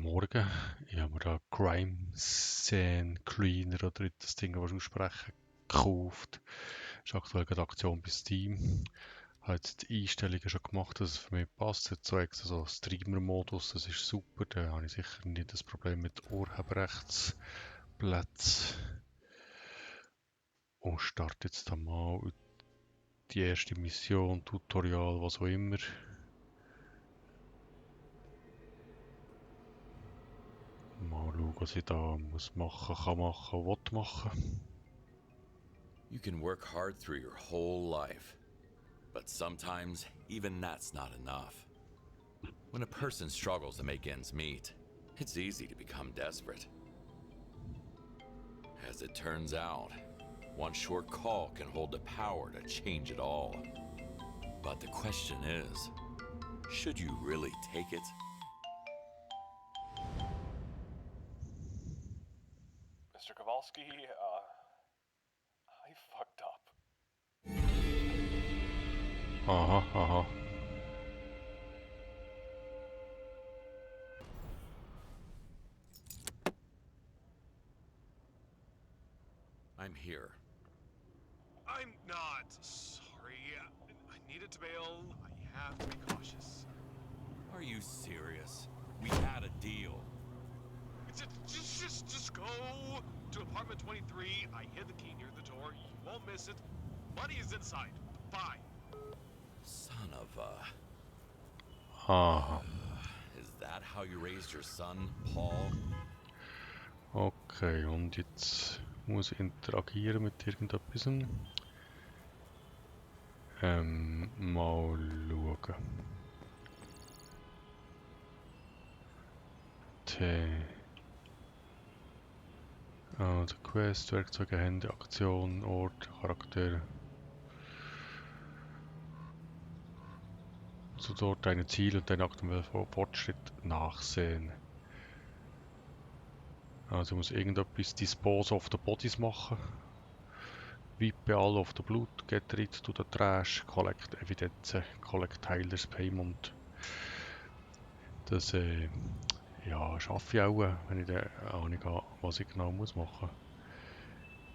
Morgen. Ich habe mir da Crime Scene Cleaner oder das Ding, was aussprechen, gekauft. Das ist aktuell gerade Aktion bei Steam. Ich habe jetzt die Einstellungen schon gemacht, dass es für mich passt. Jetzt so extra so Streamer-Modus, das ist super. Da habe ich sicher nicht das Problem mit Urheberrechtsplätzen. Und starte jetzt da mal die erste Mission, Tutorial, was auch immer. Mal schauen, was ich da muss machen, kann machen, will machen. You can work hard through your whole life, but sometimes even that's not enough. When a person struggles to make ends meet, it's easy to become desperate. As it turns out, one short call can hold the power to change it all. But the question is, should you really take it? Mr. Kowalski, I fucked up. Aha, aha. I'm here. I'm not sorry. I needed to bail. I have to be cautious. Are you serious? We had a deal. Just go to apartment 23. I hid the key near the door. You won't miss it. Money is inside. Bye. Son of a... Aha. Is that how you raised your son, Paul? Okay, und jetzt muss ich interagieren mit irgendetwas. Mal schauen. Also Quest, Werkzeuge, Hände, Aktion, Ort, Charakter. Also dort deine Ziele und deinen aktuellen Fortschritt nachsehen. Also ich muss irgendetwas Dispose of the Bodies machen. Wipe all of the blood, get rid to the trash, collect Evidenzen, collect Tyler's Payment. Das ja, schaffe ich auch, wenn ich eine Ahnung habe, was ich genau muss machen.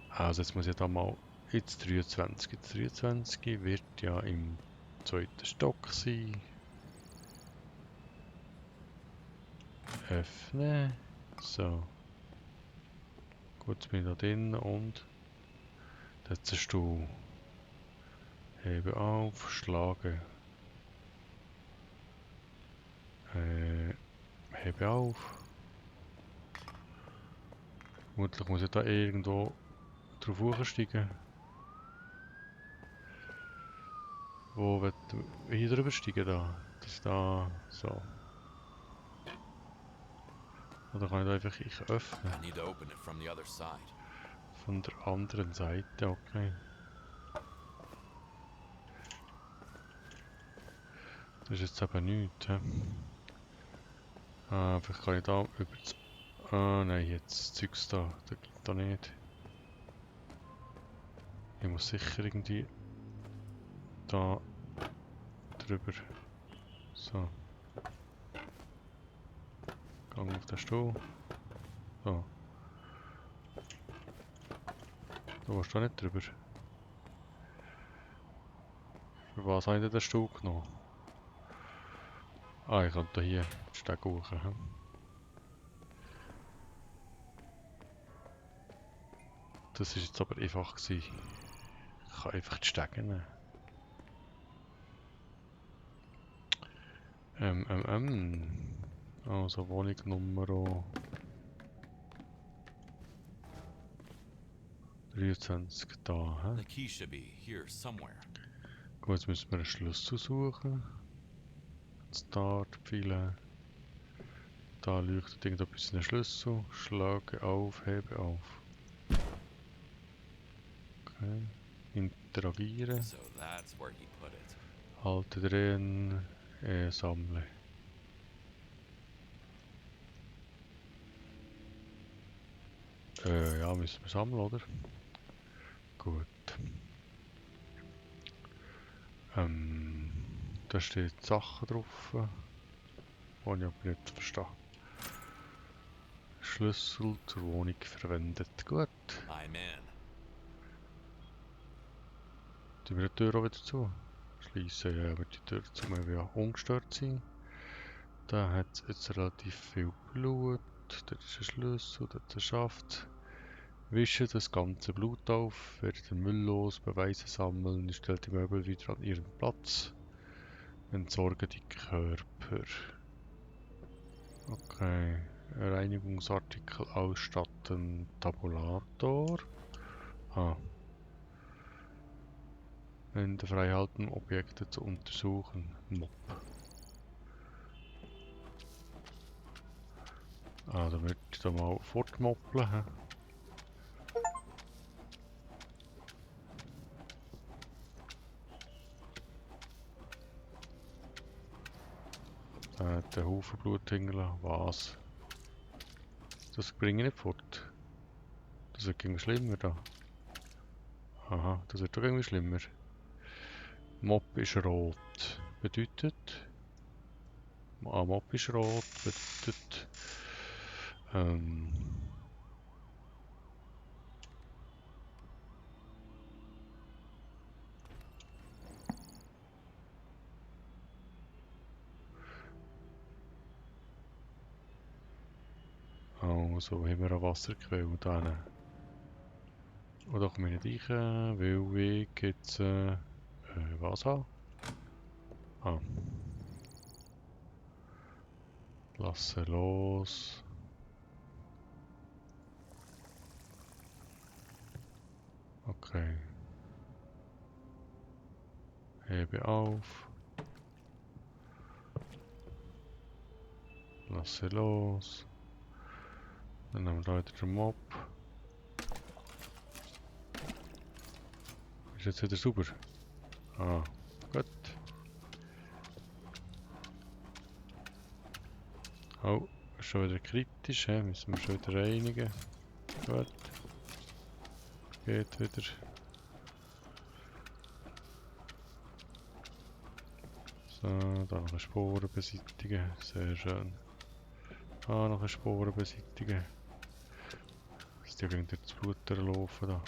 Also jetzt muss ich da mal ins 23. Das 23 wird ja im zweiten Stock sein. Öffnen. So. Gut, jetzt bin ich da drin und jetzt hast du hebe auf, schlagen. Hebe auf. Vermutlich muss ich da irgendwo drauf hochsteigen. Wo wird hier drüber steigen da? Das da, so. Oder kann ich da einfach ich öffnen? I need to open it from the other side. Von der anderen Seite, okay. Das ist jetzt aber nichts, hä? Ah, vielleicht kann ich da über das... Ah, nein, jetzt das Zeugs da, das geht da nicht. Ich muss sicher irgendwie da drüber. So. Gang auf den Stuhl. So. Da warst du nicht drüber. Für was habe ich denn den Stuhl genommen? Ah, ich kann da hier den Steg hoch. Hm? Das ist jetzt aber einfach gewesen. Ich kann einfach die Stege nehmen. Also Wohnung Nummer 23 da. Hä? The key should be here somewhere. Gut, jetzt müssen wir einen Schlüssel suchen. Start, Pfeile. Da leuchtet irgendetwas in den Schlüssel. Schlage auf, hebe auf. Okay. Interagieren. So that's where he put it. Halte drehen. Sammle. Ja, müssen wir sammeln, oder? Gut. Da steht Sachen drauf, die ich aber nicht verstehe. Schlüssel zur Wohnung verwendet. Gut. I'm in. Tun wir die Tür auch wieder zu? Schließen, ja, aber die Tür zu, weil wir ja ungestört sein. Da hat es jetzt relativ viel Blut. Dort ist ein Schlüssel, dort ist ein Schaft. Wische das ganze Blut auf, werde den Müll los, Beweise sammeln, stellt die Möbel wieder an ihren Platz. Entsorge die Körper. Okay. Reinigungsartikel ausstatten. Tabulator. Ah. Hände frei halten, Objekte zu untersuchen. Mop. Ah, da würde ich da mal fortmoppeln. Hä? Da hat der Haufen Blut hingelassen. Was? Das bringe ich nicht fort. Das wird irgendwie schlimmer da. Aha, das wird doch irgendwie schlimmer. Mob ist rot. Bedeutet... Ah, Mob ist rot. Bedeutet... Also haben wir eine Wasserquelle da. Oder komme ich nicht rein, weil ich jetzt... was habe? Ah. Lasse los. Okay. Hebe auf. Lasse los. Dann haben wir da wieder den Mob. Ist jetzt wieder sauber? Ah, gut. Oh, ist schon wieder kritisch, he? Müssen wir schon wieder reinigen. Gut. Geht wieder. So, da noch eine Sporen beseitigen. Sehr schön. Ah, noch eine Sporen beseitigen. Dass die irgendwie das Blut durchlaufen da.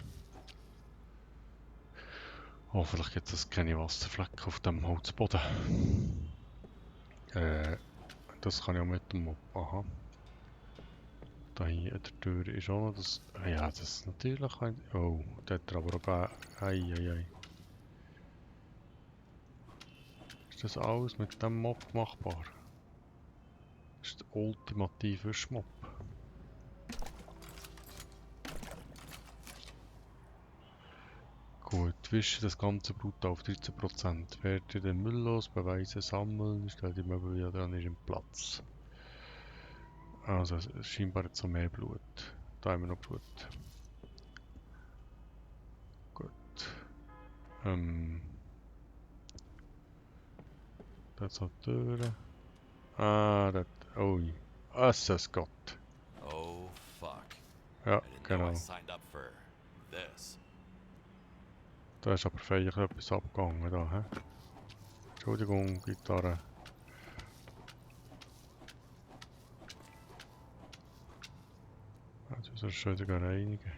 Hoffentlich gibt es keine Wasserflecken auf dem Holzboden. Das kann ich auch mit dem Mob. Aha. Da hier an der Tür ist auch noch das... Ja, das natürlich kann ich... Oh, da hat er aber auch... Ei. Ist das alles mit dem Mob machbar? Das ist der ultimative Schmob. Gut, wische das ganze Blut auf 13%. Werde den Müll los, Beweise sammeln, stell die Möbel wieder an ihren Platz. Also, es ist scheinbar jetzt noch mehr Blut. Da haben wir noch Blut. Gut. Da ist noch die Tür. Ah, das... Ui. Jesus Gott. Oh, fuck. Ja, I didn't know I genau. signed up for this. Da ist aber feierlich etwas abgegangen da, hä? Entschuldigung, Gitarre. Jetzt müssen wir schon wieder reinigen.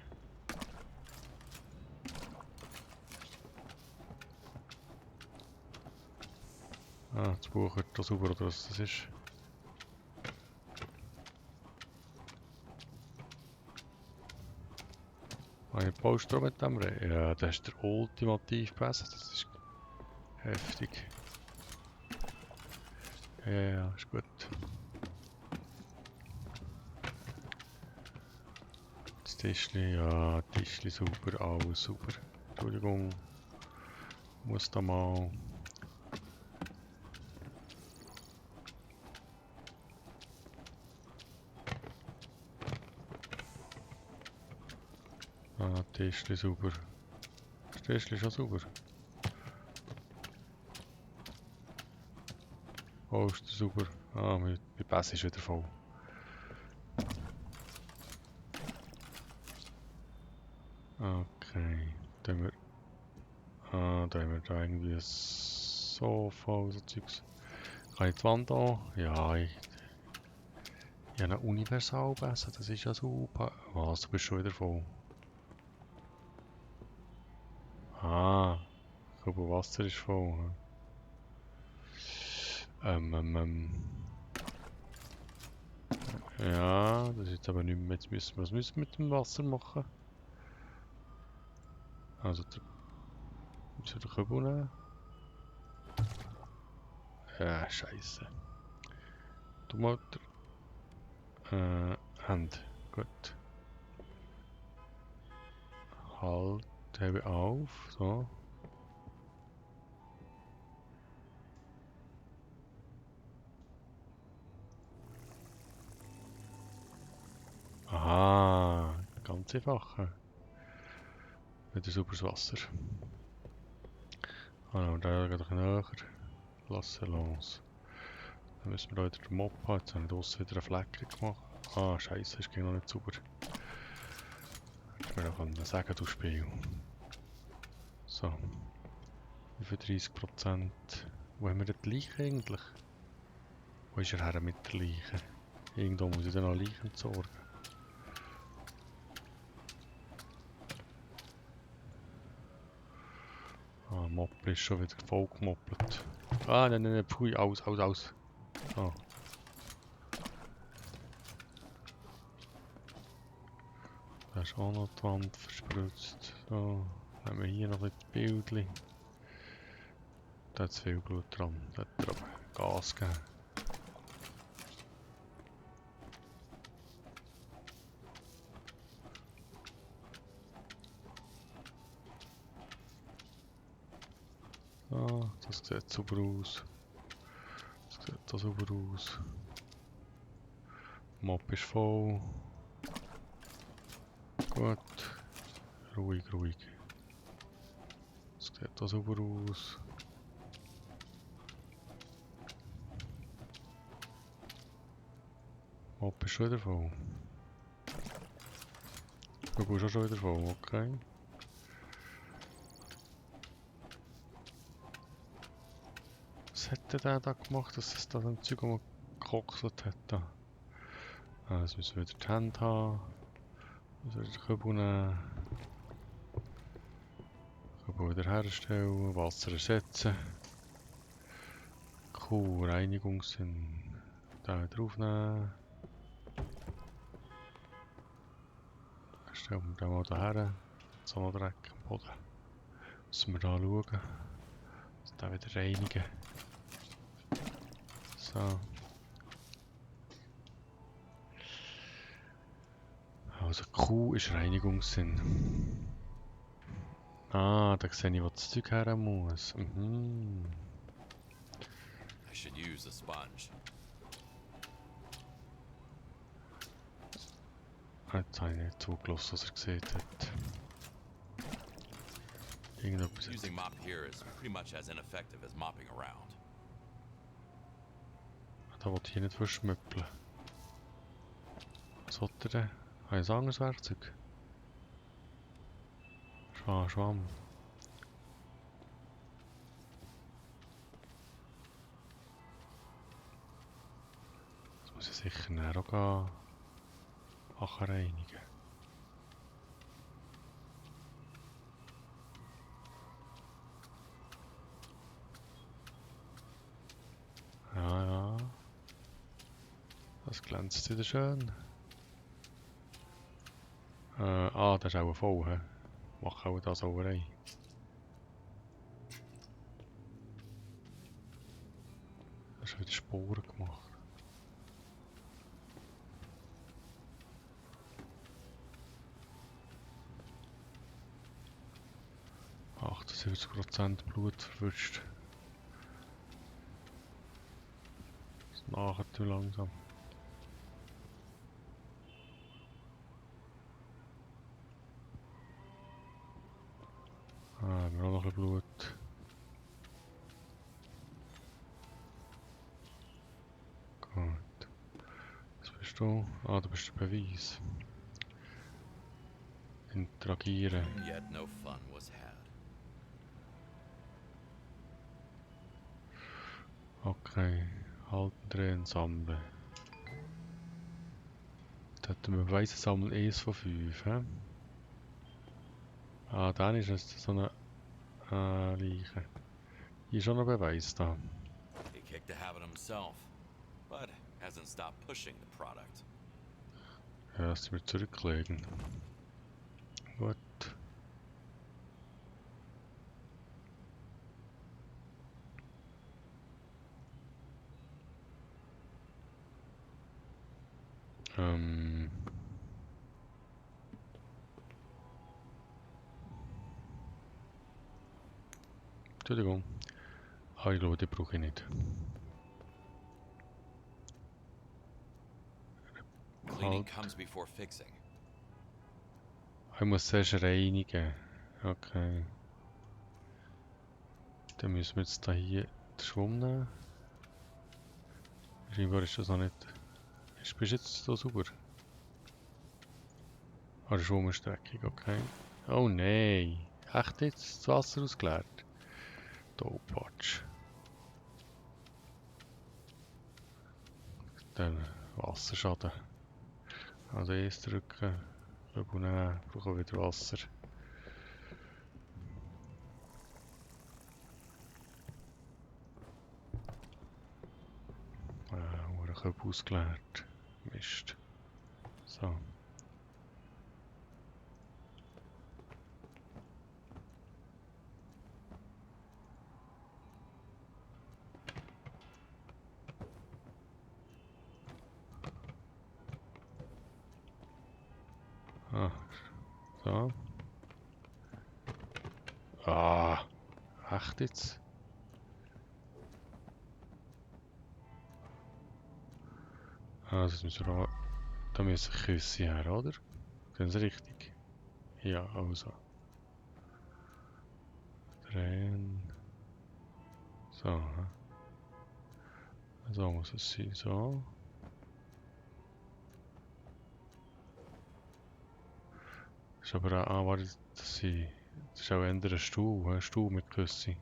Ah, das Buch wird da sauber, oder was das ist. Habe ich Poster mit dem Reh? Ja, das ist der ultimativ besser. Das ist heftig. Ja, ist gut. Das Tischli, ja, Tischli super, alles super. Entschuldigung. Muss da mal. Ah, Tischli super. Das Tischli schon super. Oh, ist das super. Ah, mein Pass ist wieder voll. Okay. Da haben wir. Ah, da haben wir da irgendwie ein Sofa oder so Zeugs. Kann ich die Wand an? Ja, Ja, eine Universalbesen, das ist ja super. Was, du bist schon wieder voll. Ah, Kübel Wasser ist voll. Ja, das ist jetzt aber nicht mehr. Jetzt müssen wir, was müssen wir mit dem Wasser machen? Also, müssen wir den Kübel nehmen? Ja, scheiße. Du mal Hand. Gut. Halt, hebe auf. So. Aha, ganz einfach. Wieder sauberes Wasser. Ah, und da geht ein näher. Lassen los. Dann müssen wir da wieder den Mob haben. Jetzt habe ich draussen wieder eine Flecke gemacht. Ah, scheiße, ist noch nicht sauber. Ich will auch sagen, du Spiel. So. 35%. Wo haben wir denn die Leiche eigentlich? Wo ist er her mit der Leiche? Irgendwo muss ich dann noch Leichen entsorgen. Ah, Mob ist schon wieder voll gemoppelt. Ah, nein, pfui, aus. Ah. Da ist auch noch die Wand verspritzt. So, haben wir hier noch ein Bildchen. Da hat viel Blut dran. Da hat er aber Gas gegeben. Ah, das sieht super aus. Das sieht so super aus. Mob ist voll. Gut. Ruhig. Das sieht auch super aus. Mob ist schon wieder voll. Du bist auch schon wieder voll, okay. Was hat der da gemacht, dass es da ein Zeug gekocht hat? Da? Ah, jetzt müssen wir wieder die Hände haben. Müssen wir den Kübel nehmen. Kübel wieder herstellen, Wasser ersetzen. Cool, Reinigungssinn. Da draufnehmen. Stellen wir den mal daher. So noch Dreck am Boden. Müssen wir da schauen. Also da wieder reinigen. So. Also Q ist Reinigungssinn. Ah, da sehe ich, wo das Zeug her muss. Mhm. I should use a sponge. Jetzt habe ich nicht zugelassen, was er gesehen hat. Irgendetwas. Using mop here is pretty much as ineffective as mopping around. Da wollte ich hier nicht verschmöppeln. Was hat er denn? Habe ich ein anderes Werkzeug? Schwamm. Das muss ich sicher näher auch reinigen. Ja. Das glänzt wieder schön. Das ist auch voll, he? Mach auch das Sauerei. Das ist wieder Sporen gemacht. – 78% Blut verwischt. Das nachher zu langsam. Ah, haben wir auch noch ein bisschen Blut. Gut. Was bist du? Ah, du bist der Beweis. Interagieren. Yet no fun was had. Okay. Halten, drehen, sammeln. Da hätten wir Beweise sammeln 1 von 5. He? Ah, dann ist es so eine Leiche. Hier ist schon ein Beweis da. He kicked the habit himself, but hasn't stopped pushing the product. Ja, lass wir zurücklegen. Gut. Ähm. Entschuldigung. Ah, ich glaube, die brauche ich nicht. Cleaning Halt. comes before fixing. Ich muss zuerst reinigen. Okay. Dann müssen wir jetzt da hier den Schwamm nehmen. Scheinbar ist das noch nicht... Bist du jetzt so sauber? Ah, der Schwamm ist dreckig, okay. Oh nein! Echt jetzt das Wasser ausgeleert? Tollpatsch. Dann Wasserschaden. Also erst drücken. Und dann brauchen wir wieder Wasser. Ich habe ausgeleert. Mist. So. Ah, so. Ah, echt jetzt? Ah, das müssen wir auch... Da müssen Küsse her, oder? Sehen Sie richtig? Ja, also. Drehen. So. hä? So muss es sein, so. Das ist aber auch... Ah, warte, das ist auch eher ein Stuhl, ein Stuhl mit Küsse.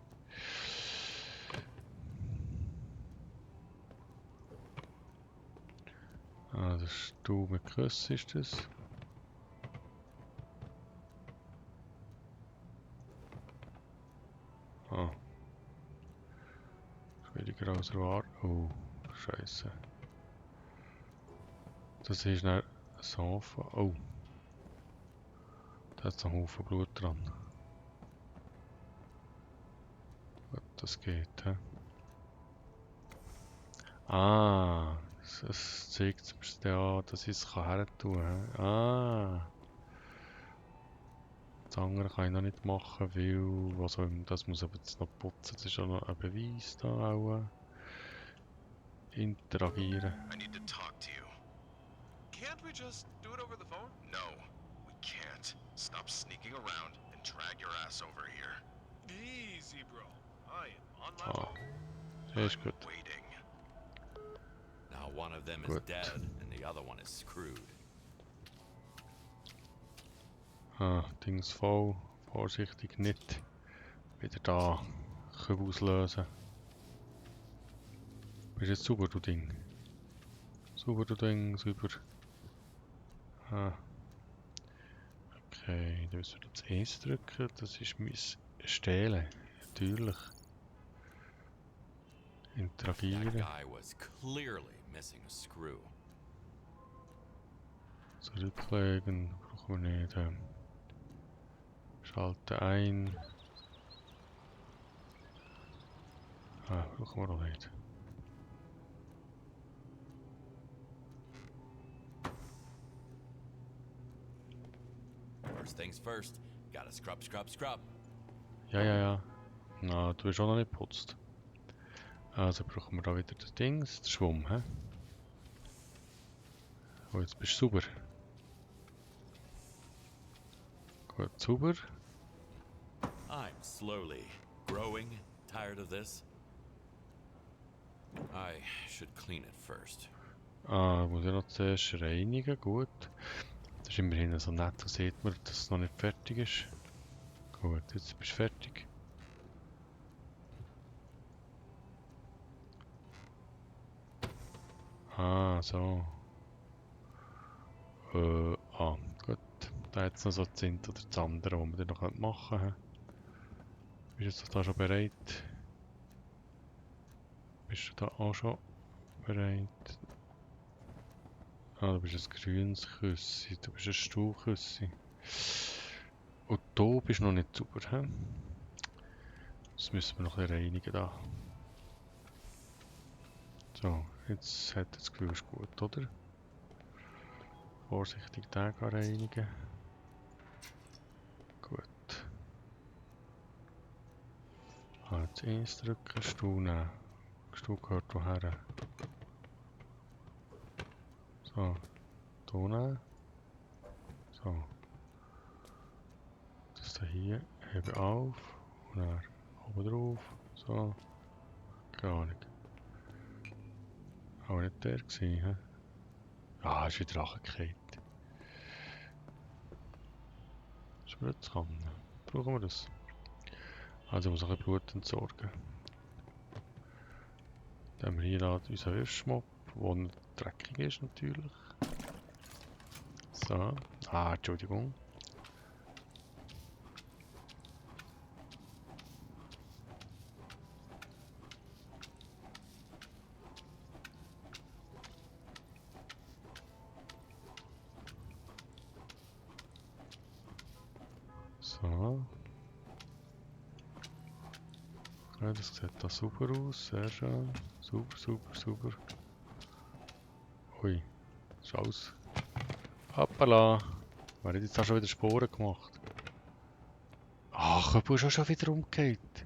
Ah, der Stuhl mit Küsse ist das. Ah. Schwieriger als erwartet. Oh, Scheiße. Das ist ein Sofa. Oh. Da hat ein Haufen Blut dran. Gut, das geht, hä? Ah, es zeigt mir ja, dass ich es her tun kann. Ah, das andere kann ich noch nicht machen, weil was auch immer, das muss aber jetzt noch putzen. Das ist auch noch ein Beweis da auch. Interagieren. I need to talk to you. Can't we just do it over the phone? No, we can't. Stop sneaking around and drag your ass over here. Easy, bro. I am on my Ah, phone. sehr ist gut. Waiting. Now one of them is Gut. dead and the other one is screwed. Ah, Dings voll. Vorsichtig nicht. Wieder da. Können wir auslösen. Bist jetzt sauber, du Ding? Sauber, du Ding, sauber. Ah. Okay, dann müssen wir das S drücken. Das ist mein Stehlen. Natürlich. That Interagieren. guy was clearly missing a screw. Zurücklegen. Brauchen wir nicht. Schalten ein. Ah, brauchen wir auch nicht. First things first, gotta scrub, scrub, scrub. Ja, ja, ja. Na, du hast auch noch nicht geputzt. Also brauchen wir da wieder das Dings, den Schwamm, hä? Oh, jetzt bist du sauber. Gut, sauber. I'm slowly growing tired of this. I should clean it first. Ah, muss ich noch zuerst reinigen, gut. Das ist immerhin so nett, da sieht man, dass es noch nicht fertig ist. Gut, jetzt bist du fertig. Ah, so. Gut. Da hat es noch so das eine oder das andere, was wir dann noch machen können. Bist du da schon bereit? Bist du da auch schon bereit? Ah, du bist ein grünes Küssi, du bist ein Stuhlküssi. Und da bist du noch nicht sauber, hä? Das müssen wir noch ein bisschen reinigen da. So, jetzt hat das Gefühl, ist gut, oder? Vorsichtig den reinigen. Gut. Jetzt eins drücken, Stuhl nehmen. Stuhl gehört hierher. So, hier nehmen. So. Das da hier, hebe auf. Und dann oben drauf. So. Keine Ahnung. Auch nicht der gewesen, hä? Ah, ist wieder angekehrt. Spritzkannen. Brauchen wir das? Also muss ich ein bisschen Blut entsorgen. Dann haben wir hier noch unseren Hirschmob, der nicht dreckig ist natürlich. So. Ah, Entschuldigung. So. Ja, das sieht da super aus, sehr schön. Super, super, super. Ui, ist aus. Hoppala. Wer hat jetzt auch schon wieder Sporen gemacht? Ach, du bist auch schon wieder umgekehrt.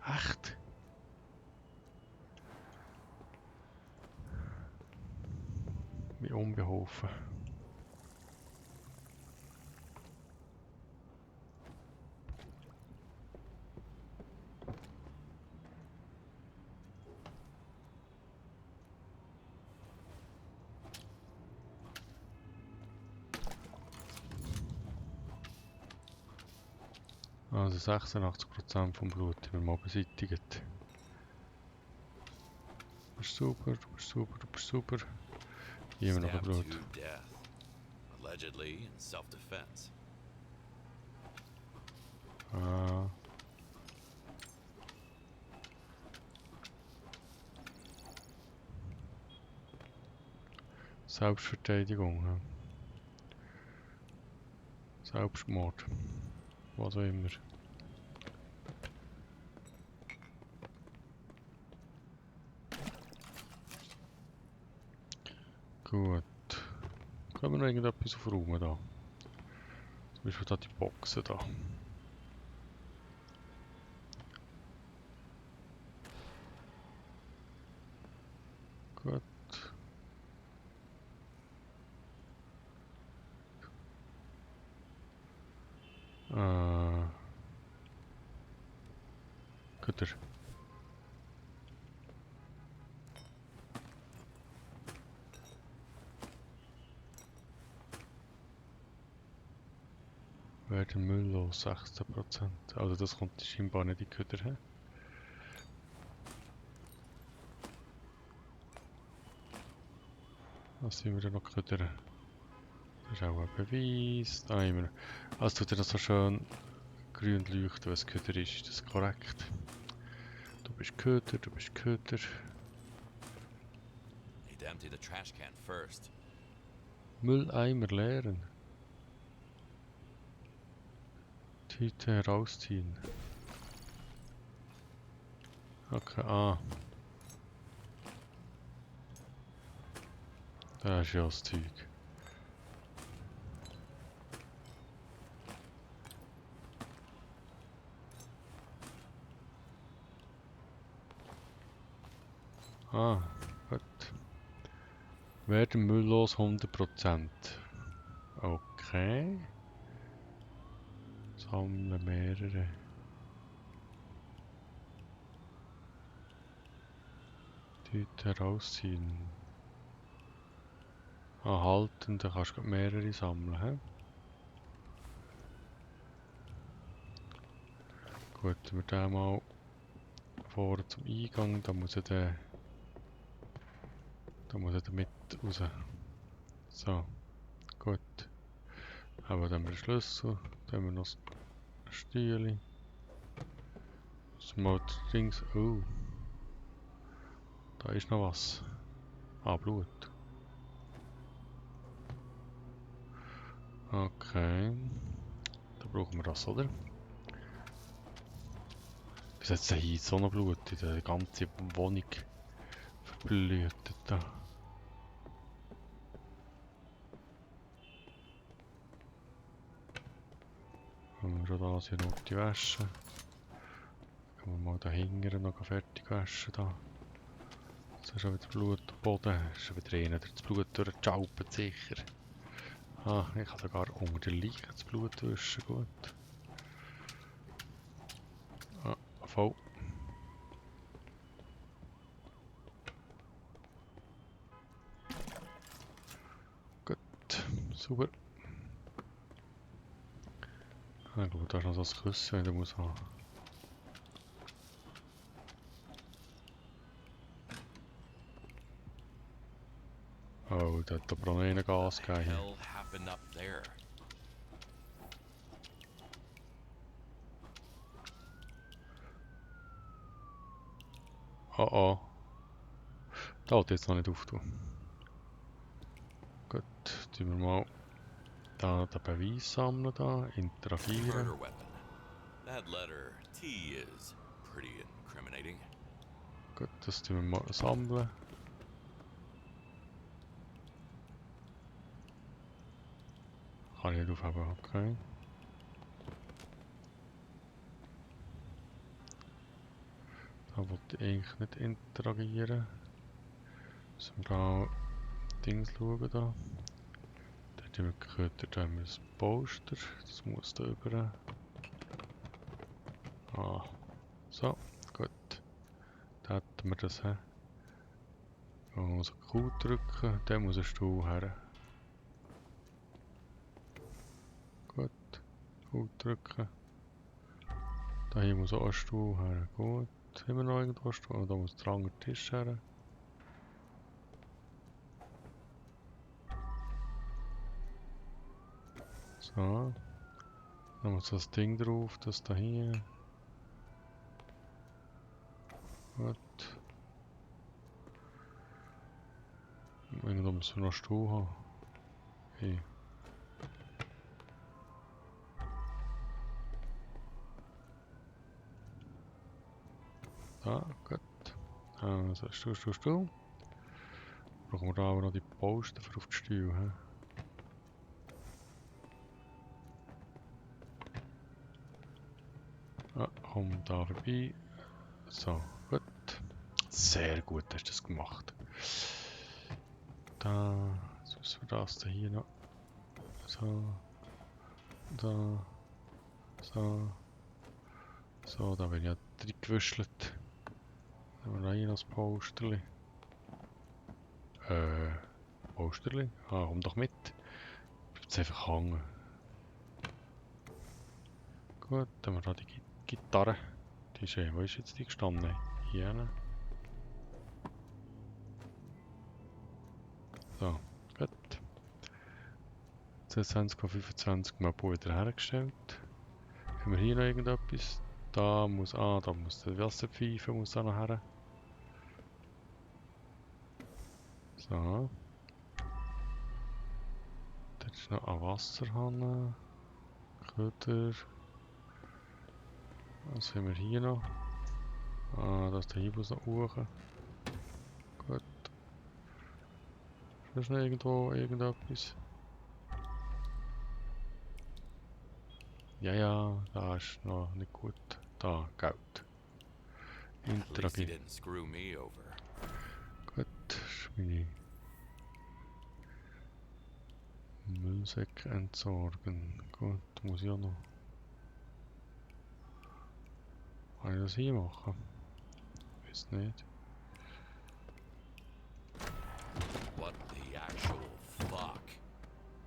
Echt? Wie unbeholfen. Also 86% vom Blut haben wir mal beseitigt. Du bist super, du bist super, du bist super. Hier haben wir noch ein Stabbed Blut. to death, allegedly in self-defense. Ah. Selbstverteidigung. Ja. Selbstmord. Was auch immer. Gut. Können wir noch irgendetwas aufräumen da? Zum Beispiel da die Boxen da. Gut. Gut. Werden Müll los, 16%. Also das kommt scheinbar nicht in die Köder her. Was sind wir denn noch Köder? Das ist auch ein Beweis. Da haben wir. Also tut er das so schön grün leuchten, was Köder ist. Ist das korrekt? Du bist Köder, du bist Köder. Need to empty the trash can first. Mülleimer leeren. Tüte herausziehen. Okay, da ist ja das Zeug. Gut. Werden mülllos 100%. Okay. Sammeln mehrere. Tüte herausziehen. Halten, da kannst du mehrere sammeln. He? Gut, wir den mal vorne zum Eingang, da muss er mit raus. So, Gut. Aber dann haben wir den Schlüssel. Dann haben wir noch das Stühle. Smart Dings. Oh. Da ist noch was. Ah, Blut. Okay. Da brauchen wir das, oder? Was hat denn hier so noch Blut in der ganzen Wohnung verblühtet da? Haben wir schon da die rote Wäsche. Können wir mal da hinten noch fertig waschen da. Jetzt ist schon wieder Blut am Boden. Ist schon wieder einer das Blut durchgeschaupert, sicher. Ah, ich kann sogar unter der Leiche das Blut wischen, gut. Ah, voll. Gut, super. Ah, ich glaube, da ist noch so ein Küssen, wenn du musst haben. Oh, da hat aber auch noch einen Gas The gegeben hier. hell happened up there? Oh oh. Da wollte ich jetzt noch nicht auftun. Gut, tun wir mal da den Beweis sammeln, da, interagieren. Murder weapon. That letter T is pretty incriminating. Gut, das tun wir mal sammeln. Kann ich nicht aufheben, okay. Da wollte ich eigentlich nicht interagieren. Müssen wir da Dings schauen da. Dort haben wir gehört, dort haben wir das Poster. Das muss da über. Ah, so, gut. Da hätten wir das. He. Da muss ich Q drücken, dann muss ein Stuhl her. Gut, Q drücken. Da hier muss auch ein Stuhl her. Gut, haben wir noch irgendwo einen Stuhl? Da muss der andere Tisch her. So. Dann muss das Ding drauf, das da hier. Gut. Irgendwo müssen wir noch einen Stuhl haben. Hey. Da, gut. Also Stuhl. Brauchen wir da aber noch die Poster für auf die Stühle. He? Ah, komm da vorbei. So, gut. Sehr gut hast du das gemacht. Da, jetzt müssen wir das da hier noch. So. Da. So. So, da bin ich ja reingewüschelt. Dann haben wir da hier noch das Posterli. Posterli? Ah, komm doch mit. Bleibt einfach hängen. Gut, dann haben wir da die Gitarre. Die ist wo ist jetzt die gestanden? Hier hinten. So, gut. 20,25 Mal wieder hergestellt. Haben wir hier noch irgendetwas? Da muss der Wasserpfeife muss da noch her. So. Dort ist noch ein Wasserhahn. Köder. Was haben wir hier noch? Ah, das hier muss noch hoch. Gut. Ist noch irgendwo irgendetwas? Ja, da ist noch nicht gut. Da, Geld. At least he Interagieren. didn't screw me over. Gut, das ist meine Müllsäcke entsorgen. Gut, muss ich auch noch. Kann ich das hier machen? Weiß nicht. What the actual fuck?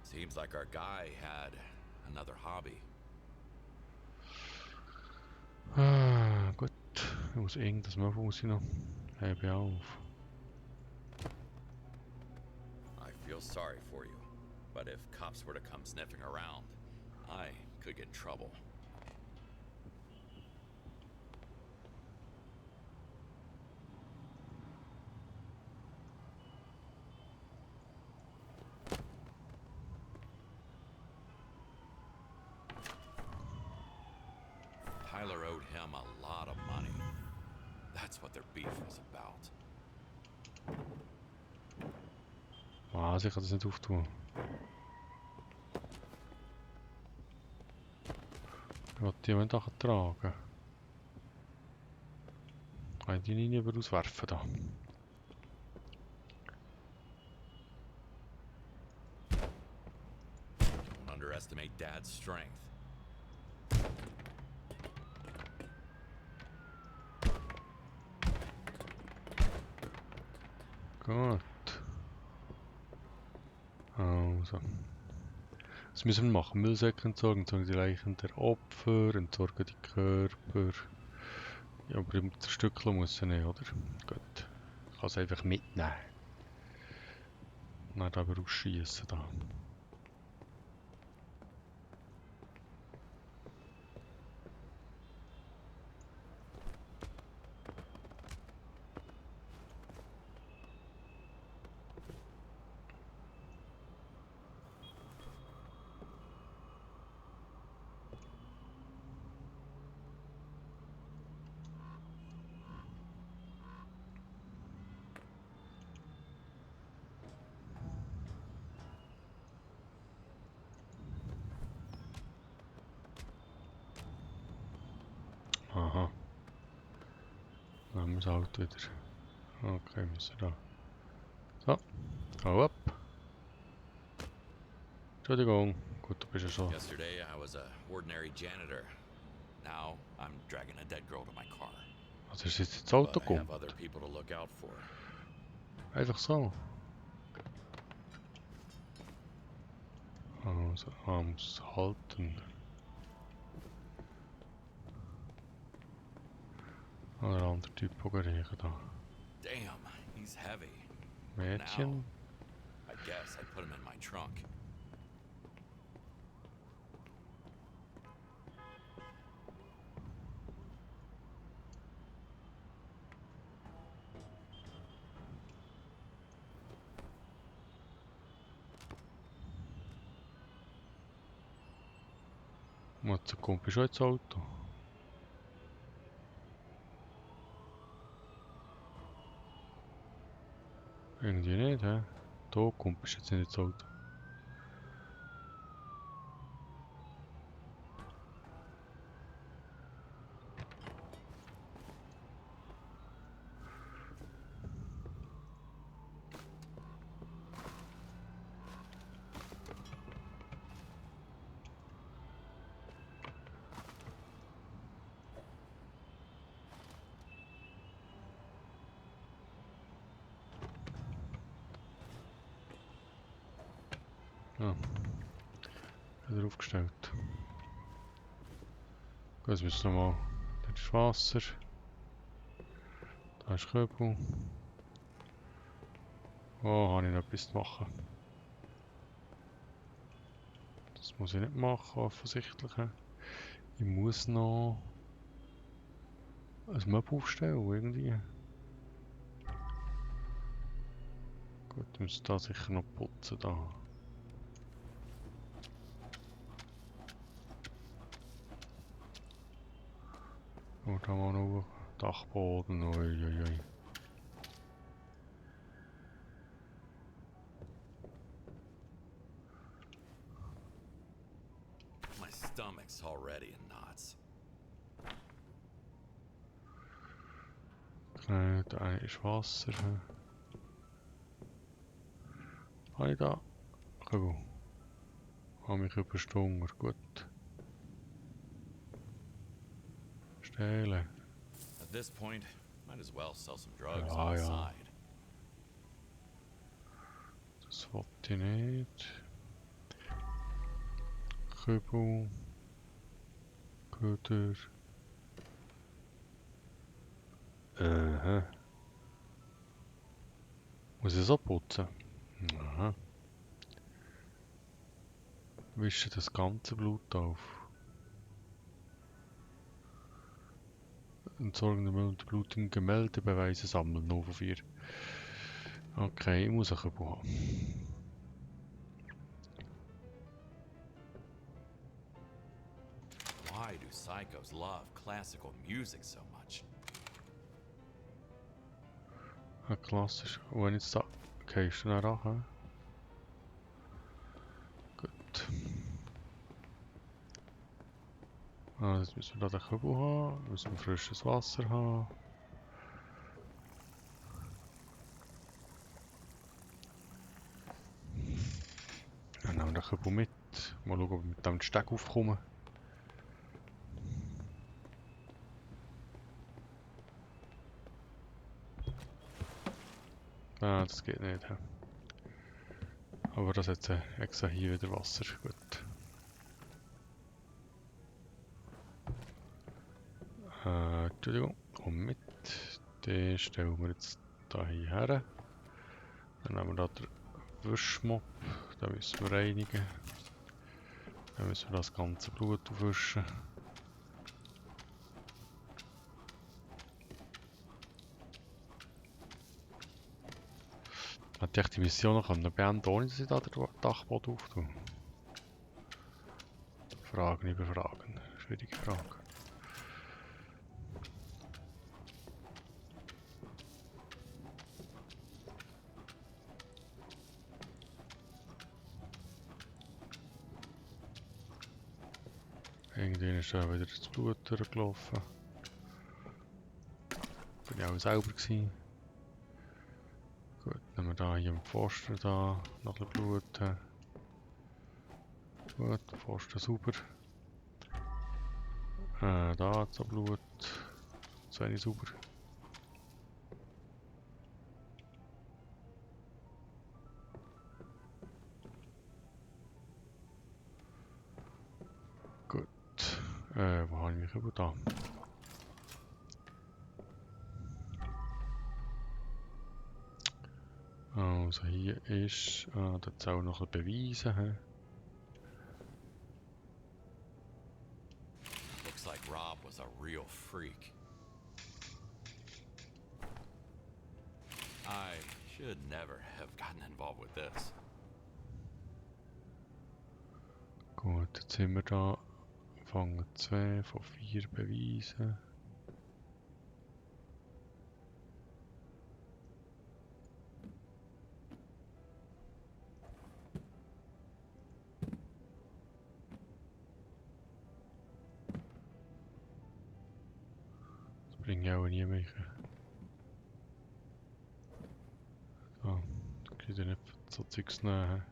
Seems like our guy had another hobby. Ah, gut. Ich muss irgendwas machen, muss ich noch. Hebe auf. I feel sorry for you. But if cops were to come sniffing around, I could get in trouble. Tyler owed him a lot of money. That's what their beef was about. Was, ich kann das nicht auftun. Ich will die jemand tragen. Kann ich die nicht über auswerfen da? Don't underestimate Dad's strength. Gut. Also. Was müssen wir machen? Müllsäcke entsorgen, entsorgen die Leichen der Opfer, entsorgen die Körper. Ja, aber im Stückchen muss sie nicht, oder? Gut. Ich kann es einfach mitnehmen. Dann aber ausschießen da. Aha. Dann haben wir das Auto wieder. Okay, müssen wir da. So, hau ab. Entschuldigung. Gut, du bist ja schon. Yesterday, I was a ordinary janitor. Now, I'm dragging a dead girl to my car. Also ist jetzt das Auto But I have gekommen? other people to look out for. Einfach so. Also, muss halten. Oder ein anderer Typ riechen da. Damn, he's heavy. Mädchen. I guess I put him in my trunk. Jetzt kommt schon ins Auto. Irgendwie nicht, hä? Da kommt jetzt nicht ins Auto. Ja. Wieder aufgestellt. Gut, jetzt müssen wir nochmal. Da ist Wasser. Da ist Köbel. Oh, habe ich noch etwas zu machen? Das muss ich nicht machen, offensichtlich. Ich muss noch ein Möbel aufstellen, irgendwie. Gut, ich muss da sicher noch putzen. Da. Und da mal noch Dachboden. Uiuiui. My stomach's already in knots. Okay, da ist Wasser. Habe ich da? Köbel. Habe mich überstungen. Gut. Stellen. At this point, might as well sell some drugs Ja, on the ja. side. Das wollte ich nicht. Köbel. Köder. Muss ich so putzen? Aha. Wische das ganze Blut auf. Entsorgen den Müll und die blutigen Gemälde, Beweise sammeln. 0 von 4. Okay, ich muss einen Kübel haben. Why do psychos love classical music so much? Ein klassisch. Und wenn jetzt da... Okay, ist dann auch, hä? Gut. Ah, jetzt müssen wir da den Kübel haben. Müssen wir frisches Wasser haben. Dann nehmen wir den Kübel mit. Mal schauen, ob wir mit dem Steg aufkommen. Ah, das geht nicht. Hä? Aber das hat extra hier wieder Wasser. Gut. Entschuldigung. Komm mit. Den stellen wir jetzt da hierher. Dann nehmen wir da den Wischmopp. Den müssen wir reinigen. Dann müssen wir das ganze Blut aufwischen. Hätte ich die Mission noch beenden können, ohne dass ich da den Dachboden auftue? Fragen über Fragen. Schwierige Frage. Irgendwann ist da wieder das Blut durchgelaufen. Bin ich auch selber gewesen. Gut, nehmen wir da hier im Pfosten da noch ein bisschen Blut. Gut, Pfosten sauber. Da hat es Blut. Zu wenig sauber. Gut. Wo habe ich mich über da? Also hier ist, das auch noch ein Beweisen. He? Looks like Rob was a real freak. I should never have gotten involved with this. Gut, jetzt sind wir da. Fangen 2 von 4 Beweisen. Das bringt ja auch nie mehr. So, da kriegt ihr nicht so Zeugs nehmen.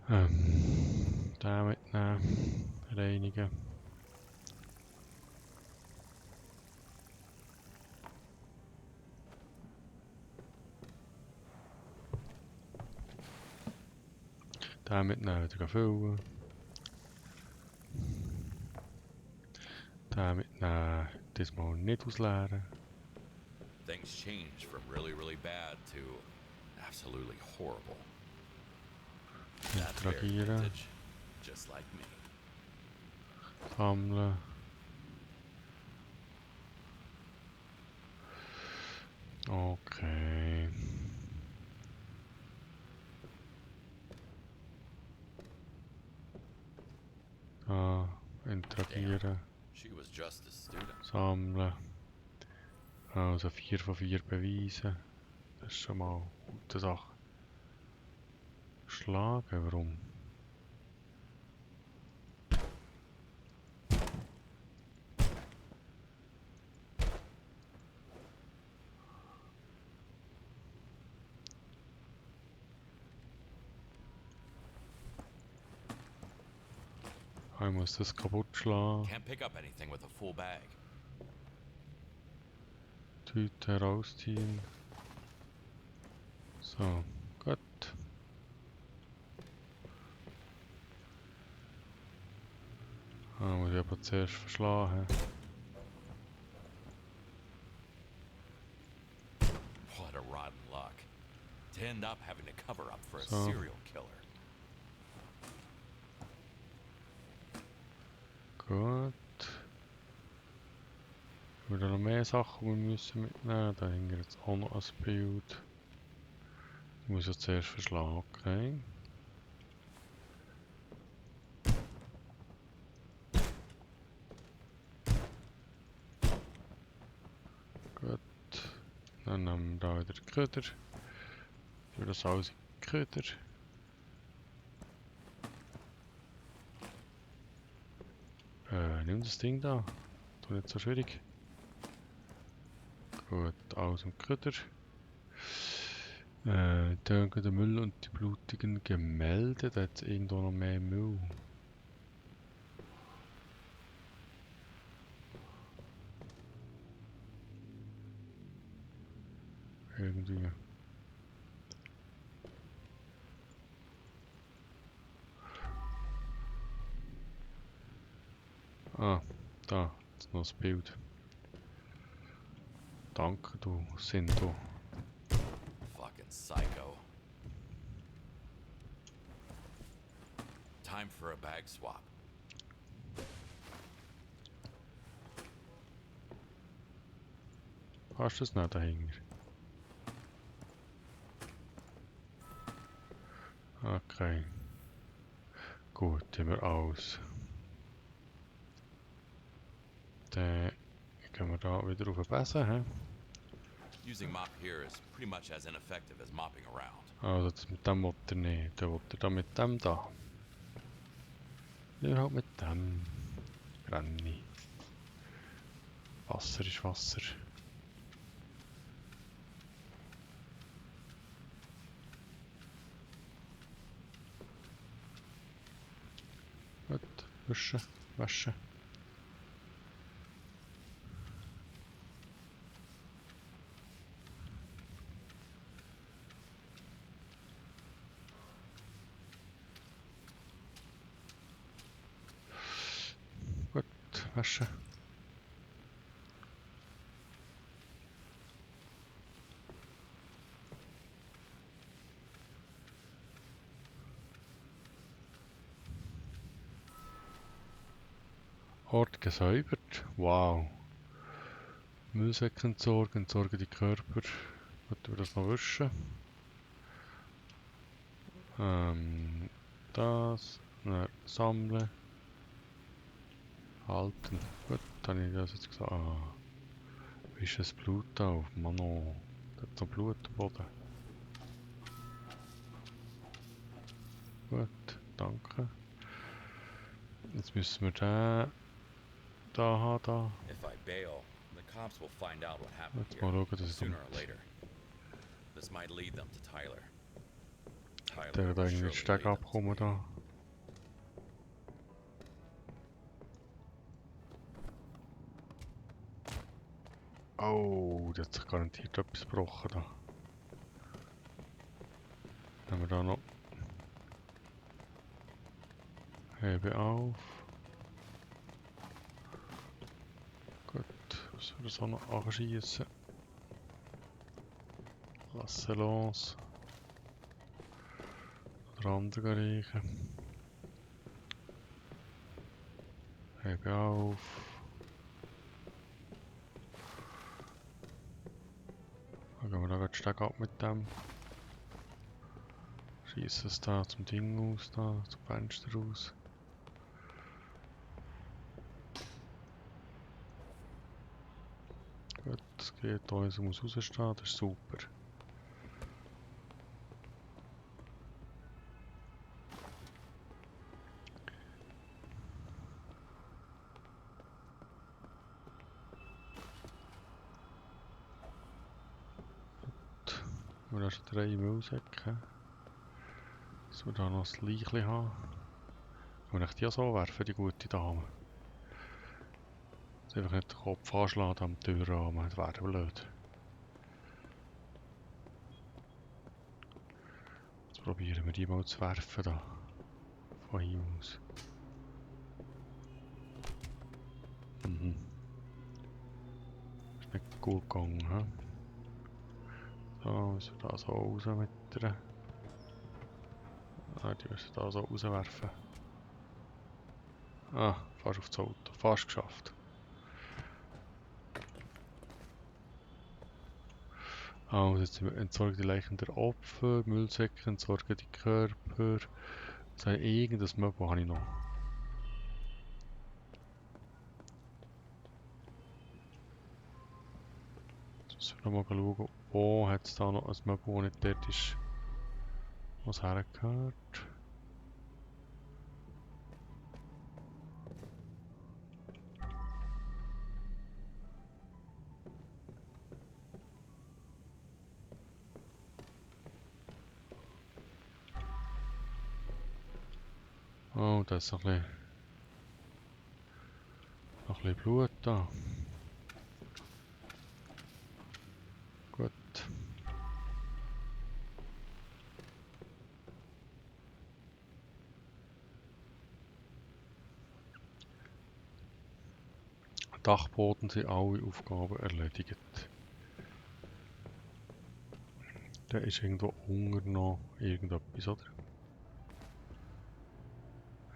Den mitnehmen, reinigen. Den mitnehmen, wieder füllen. Den mitnehmen, diesmal nicht ausleeren. Things change from really, really bad to absolutely horrible. That's very Interagieren, vintage, just like me. sammeln. Okay. Da, interagieren, She was just a student. sammeln. Also 4 von 4 Beweisen. Das ist schon mal eine gute Sache. Schlagen, warum? Ich muss das kaputt schlagen. Can't pick up anything with a full bag. Tüte herausziehen. So, gut. Muss ich aber zuerst verschlagen. What a rotten luck. To end up having to cover up for a So. serial killer. Gut. Haben wir da noch mehr Sachen, die wir müssen mitnehmen? Da hängt jetzt auch noch ein Bild. Ich muss ja zuerst verschlagen, okay. Gut. Dann nehmen wir da wieder den Köder. Für das alles in den Köder. Nimm das Ding da. Das ist nicht so schwierig. Gut, alles im Köder. Danke der Müll und die blutigen Gemälde. Da hat es irgendwo noch mehr Müll. Irgendwie. Ah, da ist noch das Bild. Danke, du Sinto. Fucking psycho. Time for a bag swap. Hast du es nicht dahinter? Okay. Gut, haben wir alles. Dann gehen wir da wieder auf den Besen. He? Using mop here is pretty much as ineffective as mopping around. Also das mit dem will er nicht. Der will er da mit dem da. Ja, halt mit dem. Granny. Wasser ist Wasser. Gut, wischen, waschen. Gut, waschen. Ort gesäubert. Wow. Müllsäcke entsorgen, entsorgen die Körper. Gut, wir das noch wischen. Das. Dann sammeln. Halten. Gut, dann habe ich das jetzt gesagt. Ah. Wie ist das Blut da? Mano. Da hat noch Blut am Boden. Gut, danke. Jetzt müssen wir den da haben. Da. If I bail, the cops will find out what happened Jetzt here, mal schauen, dass es sooner or later. This might lead them to Tyler. der Tyler da will irgendwie den surely Steg lead them to abkommen me. da. Oh, der hat sich garantiert etwas gebrochen da. Nehmen wir da noch. Hebe auf. Gut, müssen wir das auch noch anschießen. Lassen los. Oder andere riechen. Hebe auf. Dann gehen wir da gerade Steg ab mit dem. Schießen es da zum Ding aus, da, zum Fenster raus. Gut, es geht da, also muss rausstehen, das ist super. Wir haben schon 3 Müllsäcke. Dass wir da noch das Leichchen haben. Kann ich die auch so werfen, die gute Dame? Dass einfach nicht den Kopf anschlagen am Türrahmen, das wäre blöd. Jetzt probieren wir die mal zu werfen da. Von hier aus. Mhm. Ist nicht gut gegangen, hä? So, müssen wir da so raus mit der. Ah, die müssen da so rauswerfen. Ah, fast aufs Auto. Fast geschafft. Also jetzt entsorgen die Leichen der Opfer, Müllsäcke entsorgen die Körper. So, irgendein Möbel habe ich noch. Jetzt müssen wir noch mal schauen, wo hat es da noch ein Möbel, das nicht dort ist, was hergehört. Oh, da ist noch ein bisschen Blut da. Gut. Dachboden sind alle Aufgaben erledigt. Da ist irgendwo unten noch irgendetwas, oder?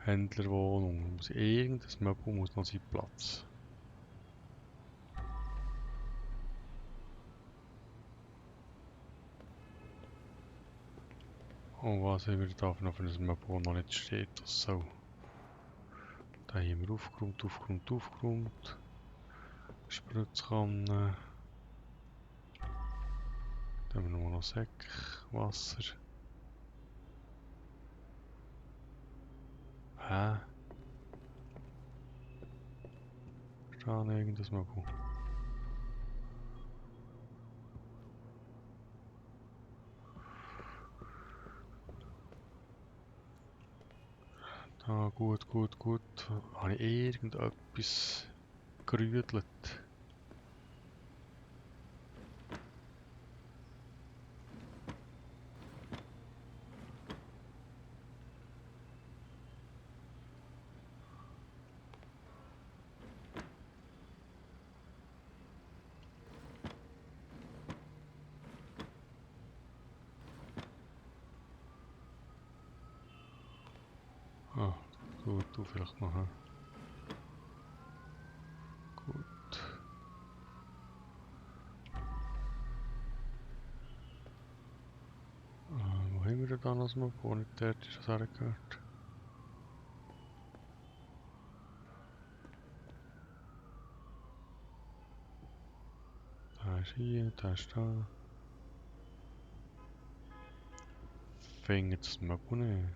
Händlerwohnung. Irgendein Möbel muss noch seinen Platz. Oh, was haben wir da noch für ein Möbel, das noch nicht steht? Das soll. Da haben wir aufgeräumt. Spritzkanne. Da haben wir nur noch Säck, Wasser. Hä? Ist da noch irgendein Möbel? Da, gut. Habe ich irgendetwas gerüdelt? Ah, gut, du vielleicht noch. Hä? Gut. Wo haben wir denn da noch das Möbel, wo nicht dort ist, was hergehört? Da ist hier, da ist da. Finde das Möbel nicht.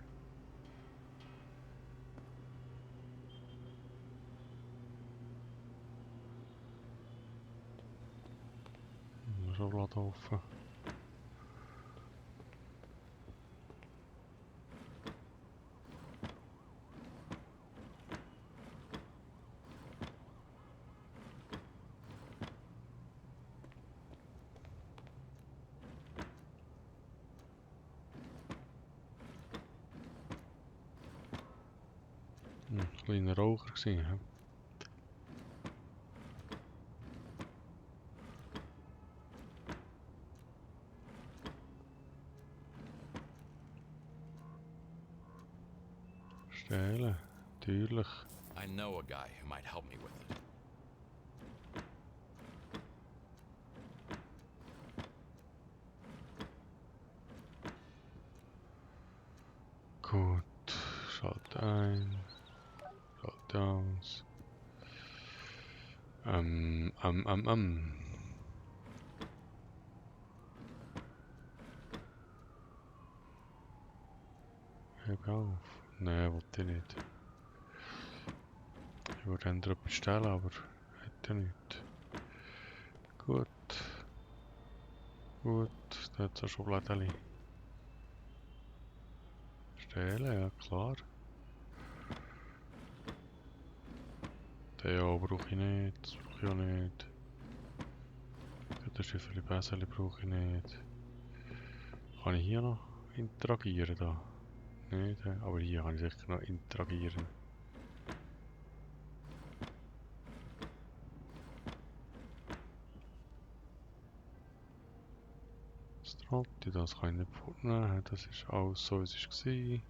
Schublade offen. Kleiner Raucher gewesen, hä? Stehlen, natürlich. I know a guy who might help me with it. Gut, schalte ein, schalte aus. Ähm. Heb auf. Nein, wollte ich nicht. Ich würde ändern etwas stellen, aber hätte nicht. Gut. Da hat es eine Schublade. Stehlen, ja klar. Den ja brauche ich nicht, das brauche ich auch nicht. Das Schifferli Bäseli brauche ich nicht. Kann ich hier noch interagieren da? Nicht, aber hier kann ich sicher noch interagieren. Das Trotti, das kann ich nicht vornehmen, das ist alles so wie es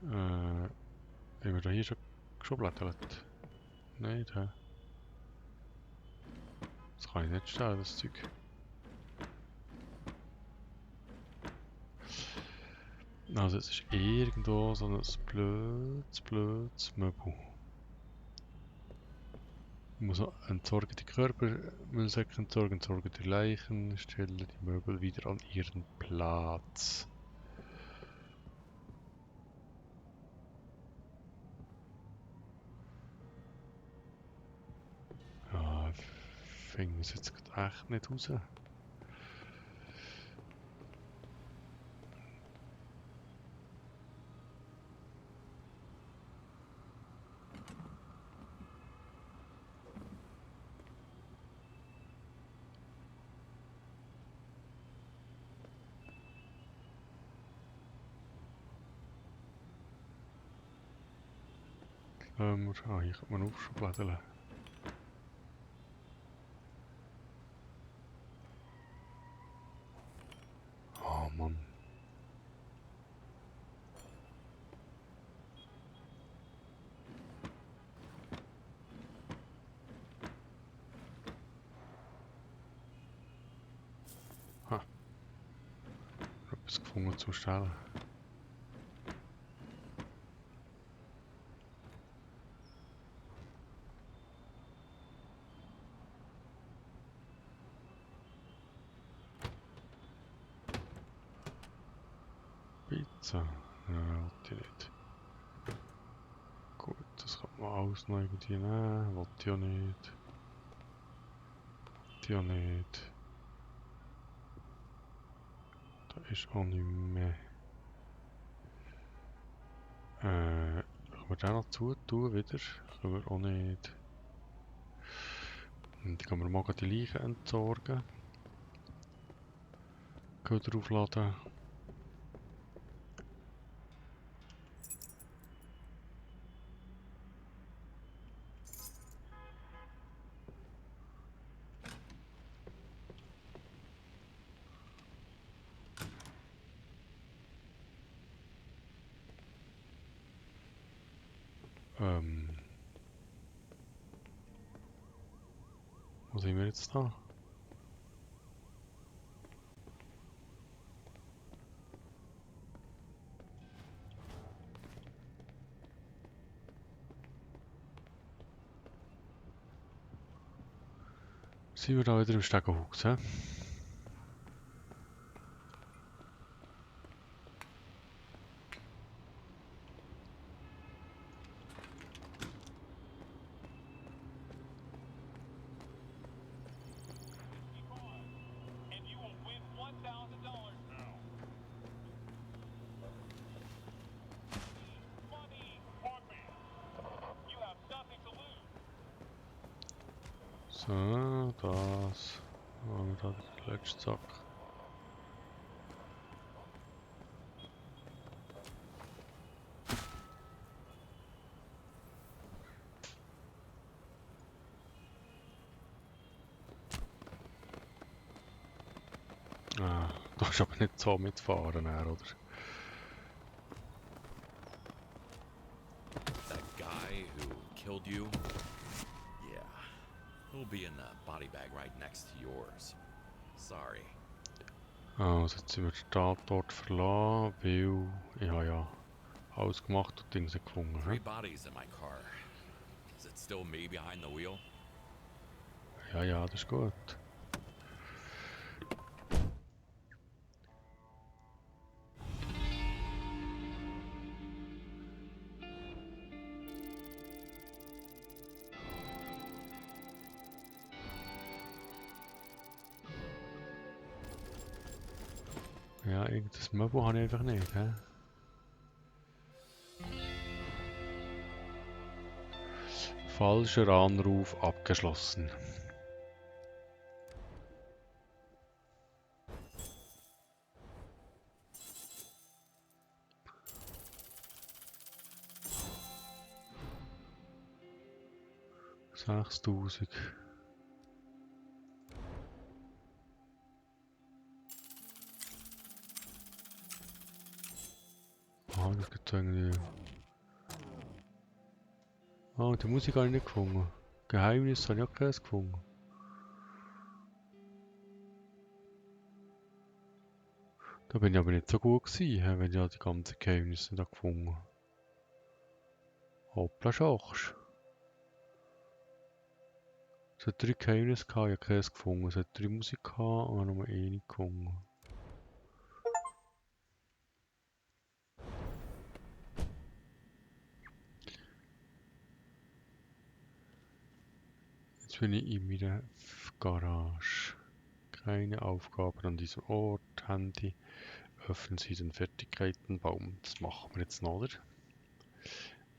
war. Haben wir da hier schon geschubladelt? Nein, da. Das kann ich nicht stellen, das Zeug. Also es ist irgendwo so ein blödes Möbel. Ich muss noch entsorgen die Körper, Müllsäcke entsorgen die Leichen, stelle die Möbel wieder an ihren Platz. Ja, finde es jetzt grad echt nicht raus. Hier kann man aufschubladeln. Oh Mann. Ha. Etwas gefunden zum Stellen. Pizza. Ja, wollte ich nicht. Gut, das kann man alles noch irgendwie nehmen. Wollte ich auch nicht. Wollte ich auch nicht. Da ist auch nicht mehr. Können wir den noch zutun wieder? Können wir auch nicht. Und dann können wir mal die Leichen entsorgen. Können wir draufladen. Was haben wir jetzt da? Sind wir da wieder im Stegenhaus, hä? And you will win $1,000 now. Money or me. You have nothing to lose. So, das. Haben wir da den letzten Sack. Ah, da ist aber nicht so mitfahren, oder? That guy who killed you? Yeah. He'll be in the body bag right next to yours. Sorry. Also jetzt sind wir den Tatort verlassen, weil ich habe ja alles gemacht und Dinge gefunden. 3 He? bodies in my car. Is it still me behind the wheel? Ja, ja, das ist gut. Ja, irgendein Möbel habe ich einfach nicht, hä? Falscher Anruf abgeschlossen. $6000. Ah, das gibt irgendwie Ah, die Musik habe ich nicht gefunden. Geheimnis habe ich auch keins gefunden. Da bin ich aber nicht so gut gewesen, wenn ich die ganzen Geheimnisse nicht gefunden habe. Hoppla schachst. Es hat 3 Geheimnisse gehabt, ich habe keins gefunden. Es hat 3 Musik gehabt und ich habe nur eine gefunden. Jetzt bin ich in meiner Garage. Keine Aufgaben an diesem Ort. Handy. Öffnen Sie den Fertigkeitenbaum. Das machen wir jetzt noch, oder?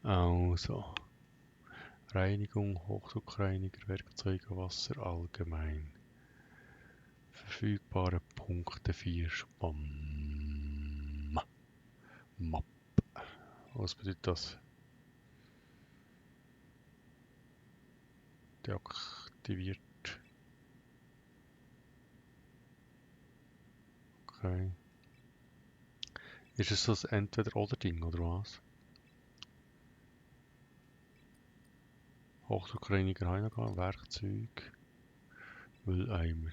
Also. Reinigung, Hochdruckreiniger, Werkzeuge, Wasser allgemein. Verfügbare Punkte 4 Spam. Map. Was bedeutet das? Deaktiviert. Okay. Ist es das Entweder-Oder-Ding, oder was? Hochdruckreiniger habe ich noch gar nicht. Werkzeug. Mülleimer.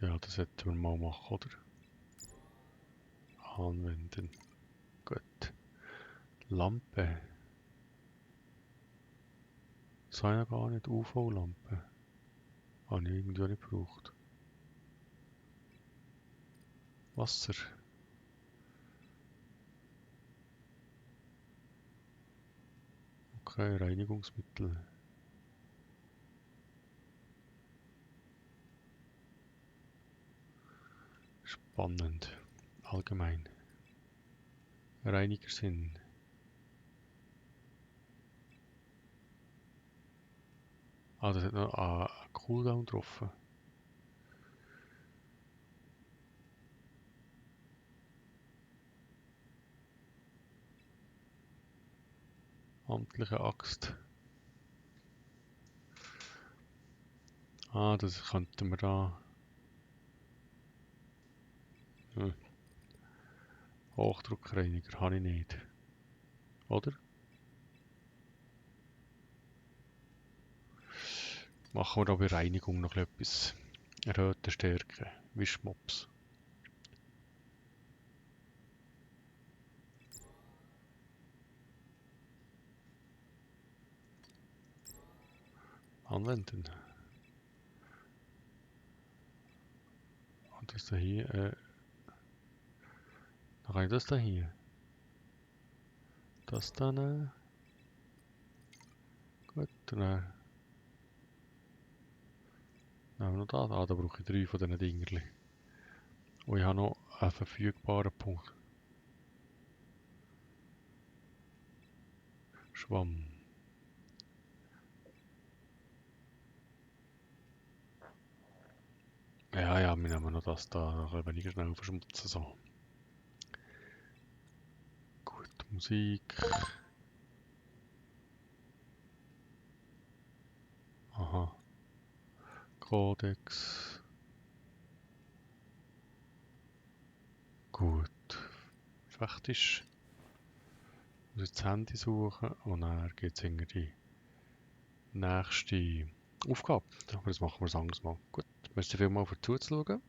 Ja, das sollten wir mal machen, oder? Anwenden. Gut. Lampe. Das habe ich noch gar nicht. UV-Lampe. Habe ich irgendwie auch nicht gebraucht. Wasser. Okay, Reinigungsmittel. Spannend. Allgemein. Reiniger sind. Ah, das hat noch einen Cooldown getroffen. Amtliche Axt. Ah, das könnten wir da. Hm. Hochdruckreiniger habe ich nicht. Oder? Machen wir da bei Reinigung noch etwas. Erhöhte Stärke. Wischmops. Anwenden. Und das da hier. Dann kann ich das da hier. Das dann. Gut, dann nehmen wir noch da. Ah, da brauche ich 3 von diesen Dingerli. Und ich habe noch einen verfügbaren Punkt. Schwamm. Ja, ja, wir nehmen noch das da. Da können wir nicht schnell verschmutzen. So. Gut, Musik. Aha. Codex. Gut. Fertig. Ich muss jetzt das Handy suchen und dann geht es in die nächste Aufgabe. Aber das machen wir das anderes Mal. Gut, merci vielmals für zuzuschauen.